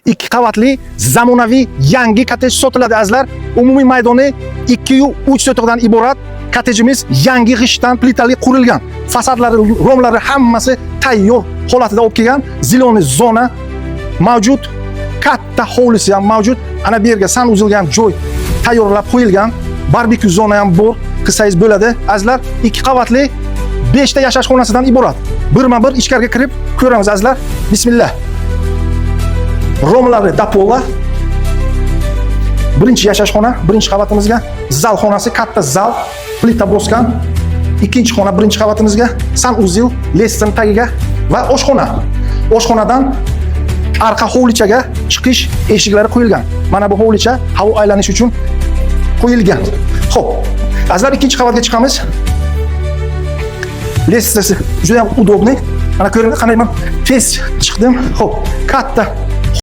Ikki qavatli zamonaviy yangi kottej sotiladi, azizlar. Umumiy maydoni 2,3 sotixdan iborat kottejimiz yangi g'ishtdan plitali qurilgan. Fasadlari, romlari hammasi tayyor holatida olib kelgan. Зелёный zona mavjud. Katta hovlisi ham mavjud. Ana bu yerga санузел ga ham joy tayyorlab qo'yilgan. Barbekyu zona ham bor, qilsangiz bo'ladi. Azizlar, ikki qavatli 5 ta yashash xonasidan iborat. Birma-bir ichkariga kirib ko'ramiz, azizlar. Bismillah. Romlari до пола. Birinchi yashash xona, birinchi qavatimizga zal xonasi, katta zal, plita bosgan. Ikkinchi xona birinchi qavatimizga санузел, лестница ning tagiga va oshxona. Oshxonadan arqa hovlichaga chiqish eshiklari qo'yilgan. Mana bu hovlicha havo aylanishi uchun qo'yilgan. Xo'p, azizlar, ikkinchi qavatga chiqamiz. Лестница si juda ham удобный. Mana ko'ringlar, qanday man tez chiqdim. Xo'p, katta